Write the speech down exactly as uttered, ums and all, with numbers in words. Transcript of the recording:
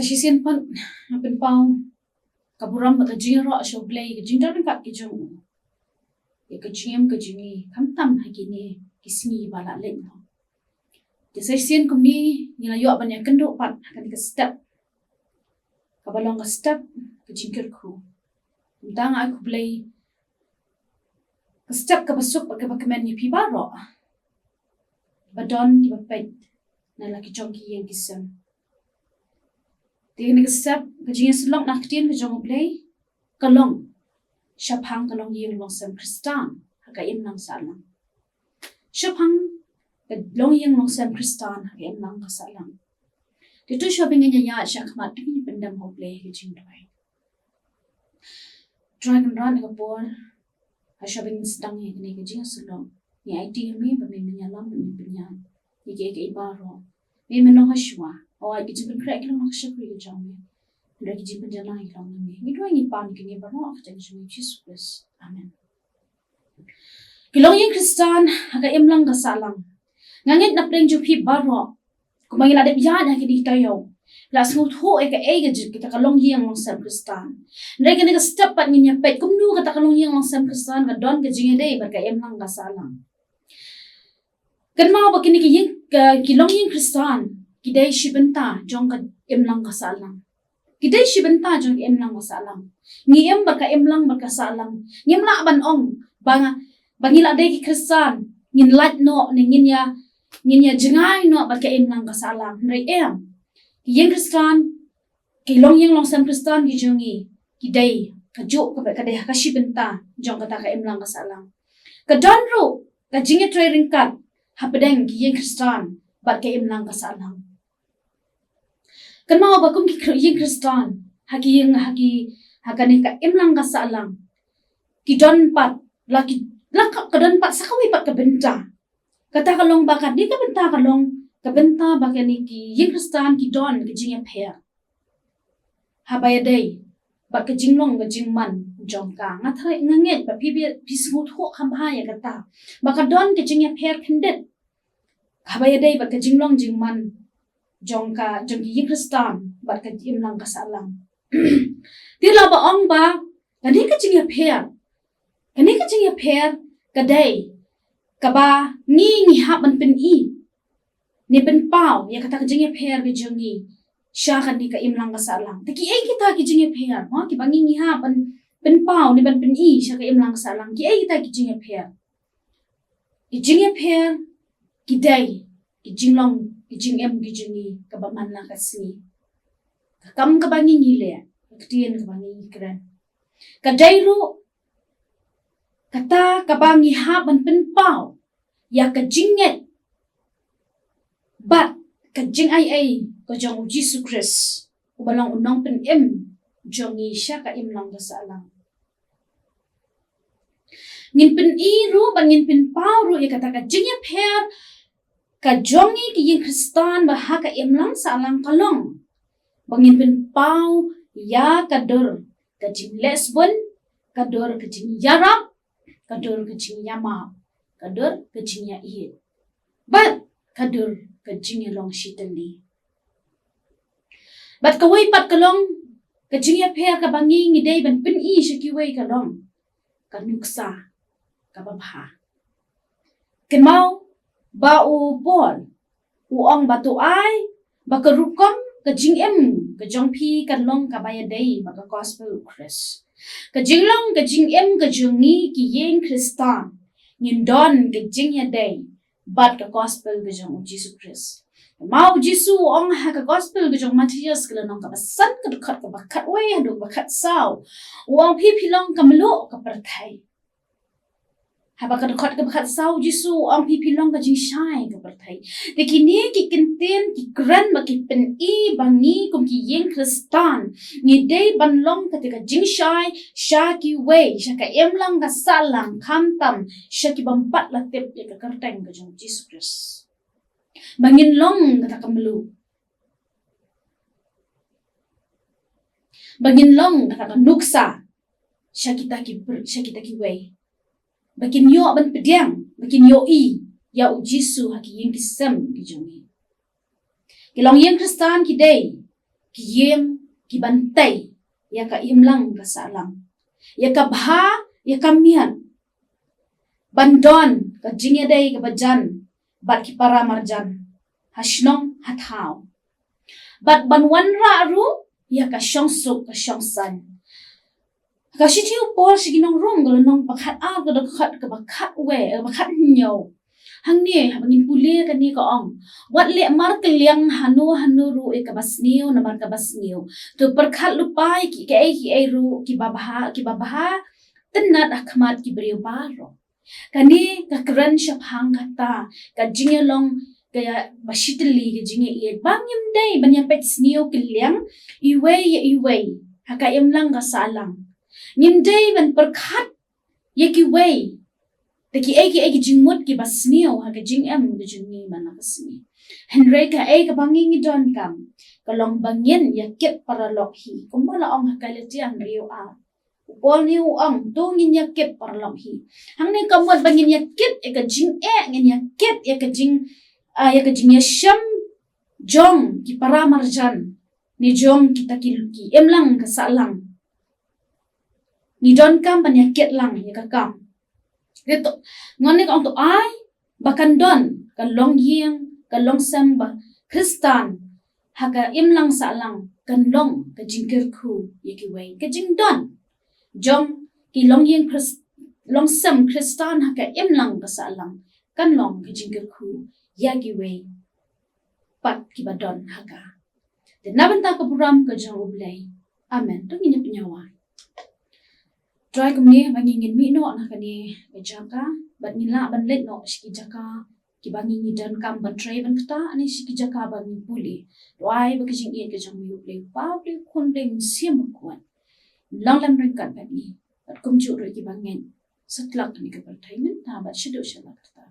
Shisien pat nga pynpaw ka burom bad ka jingïaroh sha U Blei, ka jingdon ryngkat ka jong u ïa ka jingim ka jong ngi, khamtam ha kine ki sngi ba la leit noh. Te shisien kumne ngi la ïoh ban ïakynduh pat ha kane ka step kaba long ka step ka jingkyrkhu. Kumta nga ai khublei ka step kaba suk bad kaba kmen ïa phi baroh ba don kiba peit na la ki jong ki ïing ki sem. Te kane ka step ka jingïasyllok na ka ktien ka jong U Blei ka long shaphang ka longïing longsem Khristan ha ka imlang sahlang. Shaphang ka longïing longsem Khristan ha ka imlang ka sahlang. Te to shuwa ba ngin ïaid shakhmat, to ngin pyndem ha U Blei ha ka jingduwai. Trai Kynrad, ha ka por ha shuwa ba ngin sdang ïa kane ka jingïasyllok, ngi aiti ïa me ba me men ïalam, ba men pynïaid ïa kiei kiei baroh. Me men long ha shuwa, wat ïa ka jingpynkhreh ka long ha ka shakri ka jong me. Hynrei ka jingpynjanai ka long na me. Ngi duwai ngi pan ïa kine baroh ha ka kyrteng jong U Jisu Khrist. Amen. Ki longïing Khristan ha ka imlang ka sahlang, nga ngeit na pdeng jong phi baroh kumba ngi la dep ïaid ha kine ki taïew, la sngewthuh ïa kaei ka jing, kata ka longïing longsem Khristan. Hynrei kane ka step pat ngin ïa peit kumno kata ka longïing longsem Khristan ka don ka jingïadei bad ka imlang ka sahlang. Kynmaw ba kine ki ïing, ka, ki longïing Khristan ki dei shi bynta jong ka imlang ka sahlang. Ki dei shi bynta jong ka imlang ka sahlang. Ngi im bad ka imlang bad ka sahlang. Ngim lah ban ong ba nga, ba ngi la dei ki Khristan ngin lait noh ne ngin ïa, ngin ïa jngai noh bad ka imlang ka sahlang. Hynrei em. Ki ïing Khristan, ki longïing longsem Khristan ki jong ngi ki dei kajuh kaba, ka dei ha ka shi bynta jong kata ka imlang ka sahlang. Ka don ruh ka jingïatrei ryngkat hapdeng ki ïing Khristan bad ka imlang ka sahlang. Kynmaw ba kum ki Khri-, ïing Khristan ha ki ïing, ha ki, ha kane ka imlang ka sahlang, ki don pat la ki, la ka, ka don pat sa kawei pat ka bynta. Kata ka long ba kane ka bynta ka long ka bynta ba kane ki ïing Khristan ki don ka jingïapher haba ïadei bad ka jinglong ka jingman jong ka. Nga tharai, nga ngeit ba phi, phi sngewthuh kham bha ïa kata, ba ka don ka jingïapher khyndiat haba ïadei bad ka jinglong jingman jong ka, jong ki ïing Khristan bad ka imlang ka sahlang. Te la ba ong ba kane ka jingïapher, kane ka jingïapher ka dei kaba ngi, ngi hap ban pyni ne pynpaw ïa kata ka jingïapher ka jong ngi sha kane ka imlang ka sahlang. Te kiei kita ki jingïapher, ha, kiba ngi, ngi hap ban pynpaw ne ban pyni sha ka imlang ka sahlang? Kiei kita ki jingïapher? Ki jingïapher ki dei ki jinglong, ki jingim ki jong ngi kaba man la ka sngi. Ka kam kaba ngi, ngi leh, ka ktien kaba ngi, ngi kren. Ka dei ruh kata kaba ngi hap ban pynpaw ïa ka jingngeit bad ka jingaiei ka jong U Jisu Khrist, uba long U Nongpynim jong ngi sha ka imlang ka sahlang. Ngin pyni ruh bad ngin pynpaw ruh ïa kata ka jingïapher ka jong ngi ki ïing Khristan ba ha ka imlang sahlang ka long ba ngin pynpaw ïa ka dur ka jingleh sbun, ka dur ka jingïarap, ka dur ka jingïamap, ka dur ka jingïaieit, bad ka dur ka jingïalong shitylli. Bad kawei pat ka long ka jingïapher kaba ngi, ngi dei ban pyni sha kiwei ka long ka nuksa kaba bha. Kynmaw ba u Paul u ong ba to ai ba ka rukom ka jingim ka jong phi kan long kaba ïadei bad ka gospel u Khrist. Ka jinglong ka jingim ka jong ngi ki ïing Khristan ngin don ka jingïadei bad ka gospel ka jong u Jisu Khrist. Kynmaw u Jisu u ong ha ka gospel ka jong Mathaios ka lynnong kaba san, ka dkhot kaba khatwei haduh kaba khatsaw, u ong phi, phi long ka mluh ka pyrthei. Haba ka dkhot kaba khatsaw u Jisu u ong phi, phi long ka jingshai ka pyrthei. Te kine ki kyntien ki kren ba ki pyni ba ngi kum ki ïing Khristan ngi dei ban long kata ka jingshai sha kiwei, sha ka imlang ka sahlang, khamtam sha ki bym pat la tip ïa ka kyrteng ka jong u Jisu Khrist. Ba ngin long kata ka mluh, ba ngin long kata ka nuksa sha kita ki pr-, sha kita kiwei, ba kin ïoh ban pdiang, ba kin ïohi ïa u Jisu ha ki ïing ki sem ki jong ngi. Ki longïing Khristan ki dei ki ïing ki ban tei ïa ka imlang ka sahlang, ïa ka bha ïa ka miat, ban don ka jingïadei kaba jan bad ki para marjan ha shnong ha thaw, bad ban wanrah ruh ïa ka shongsuk ka shongsaiñ. Ka shithi u Paul sha ki nong Rom ka lynnong ba khat ar, ka dkhot kaba khat wei, eh, ba khat hynñiew. Hangne haba ngin pule kane ka ong, wat leh markylliang hano hano ruh ïa kaba sniew namar kaba sniew. To pyrkhat lypa ïa ki, kiei kiei ruh kiba bha, kiba bha tynnat ha khmat ki briew baroh. Kane ka kren shaphang kata ka jingïalong kaba shitylli, ka jingïaieit ba ngim dei ban ïapeit sniew kylliang iwei ïa iwei ha ka imlang ka sahlang. Ngim dei ban pyrkhat ïa kiwei da kiei kiei ki jingmut kiba sniew ha ka jingim ka jong ngi man la ka sngi. Hynrei kaei kaba ngi ngi donkam ka long ba ngin ïakit paralok hi, kumba la ong ha Galatia hynriew ar. U Paul ne u ong, to ngin ïakit paralok hi. Hangne ka mut ba ngin ïakit ïa ka jingeh, ngin ïakit ïa ka jing, ah, ïa ka jingïashem jong ki para marjan ne jong kita ki, ki imlang ka sahlang. Ngi donkam ban ïakit lang ïa ka kam. Te to, ngan ne ka ong to ai ba kan don ka longïing, ka longsem ba Khristan ha ka imlang sahlang kan long ka jingkyrkhu ïa kiwei. Ka jingdon jong ki longïing Khris-, longsem Khristan ha ka imlang ka sahlang kan long ka jingkyrkhu ïa kiwei pat kiba don ha ka. Te na bynta ka burom ka jong U Blei. Amen. To ngin ïa pynïaid. Trai, kumne ba ngin ngin mih noh na kane ka jaka bad ngin lah ban leit noh sha ki jaka kiba ngin ngi donkam ban trei ban ktah ne sha ki jaka ba ngin pule. Duwai ba ka jingïeit ka jong U Blei, U Kpa, U Blei U Khun, U Blei Mynsiem Bakhuid long lem ryngkat bad ngi bad kumjuh ruh kiba ngeit satlak kane ka pyrthei mynta bad shaduh sha la ka rta.